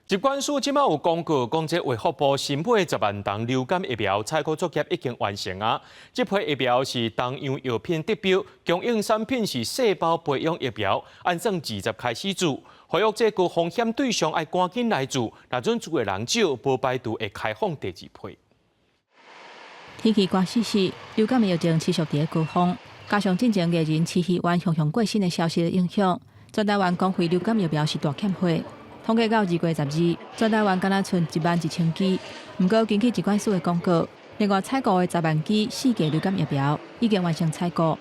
疾管署這馬有公告，講這衛福部新買10萬筒流感疫苗採購作業已經完成啊！這批疫苗是東洋藥品得標，供應產品是細胞培養疫苗，按算二十開始注，呼籲這高風險對象愛趕緊來注，若準注的人少，無排除會開放第二批。天氣寒溼溼，流感的疫情持續佇咧高峰，加上進前藝人徐熙媛雄雄過身的消息的影響，全台灣公費流感疫苗是大欠貨。統計到2月12，全台灣敢若賰1萬1千劑。毋過根據疾管署的公告，另外採購的10萬劑四價流感疫苗已經完成採購。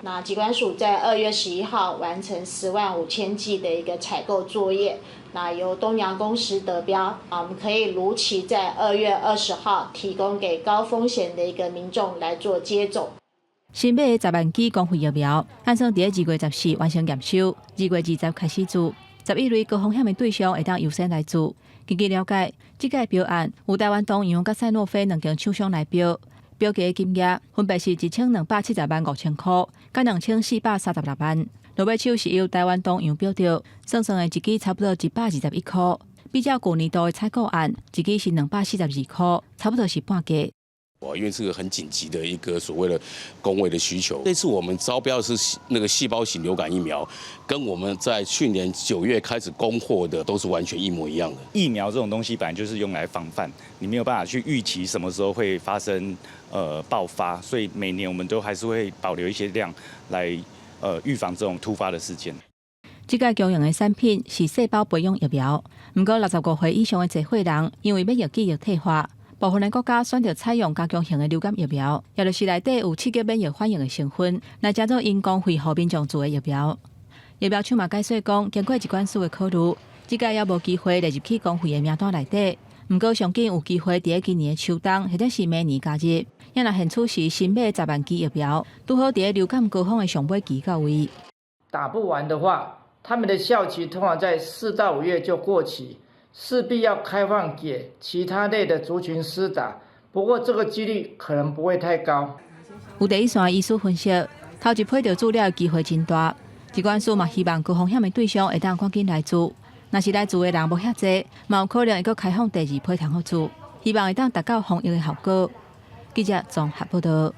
那疾管署在2月11號完成10萬5千劑的一個採購作業，那由東洋公司得標，啊，我們可以如期在2月20號提供給高風險的一個民眾來做接種。新買的十萬劑公費疫苗，按算佇咧2月14完成驗收，2月20開始注。11類高風險的對象會當優先來注。根據了解，這屆標案有台灣東洋佮賽諾菲兩間廠商來標，標價金額分別是1270萬5千箍，佮2436萬。落尾手是由台灣東洋標著，算算的一劑差不多121箍，比較舊年度的採購案，一劑是242箍，差不多是半價。因為這個很緊急的一個所謂的公衛的需求。這次我們招標的是那個細胞型流感疫苗，跟我們在去年9月開始供貨的都是完全一模一樣的。疫苗這種東西本來就是用來防範，你沒有辦法去預期什麼時候會發生爆發，所以每年我們都還是會保留一些量來預防這種突發的事件。這屆供應的產品是細胞培養疫苗，毋過65歲以上的濟歲人，因為免疫記憶退化，部分的國家選擇採用加強型的流感疫苗，也就是內底有刺激免疫反應的成分，來成做𪜶公費予民眾注的疫苗。疫苗廠嘛解釋講，經過疾管署的考慮，這屆猶無機會列入去公費的名單內底。毋過上緊有機會佇咧今年的秋冬或者是明年加入。也若現此時新買十萬劑疫苗，拄好佇咧流感高峰的上尾期到位。打不完的話，他們的效期通常在4到5月就過期，勢必要開放給其他類的族群施打，不過這個幾率可能不會太高。有第一線醫師分析，頭一批著注了的機會真大。疾管署嘛希望高風險的對象會當趕緊來注，若是來注的人無遐濟，嘛有可能會閣開放第二批通予注，希望會當達到防疫的效果。記者綜合報道。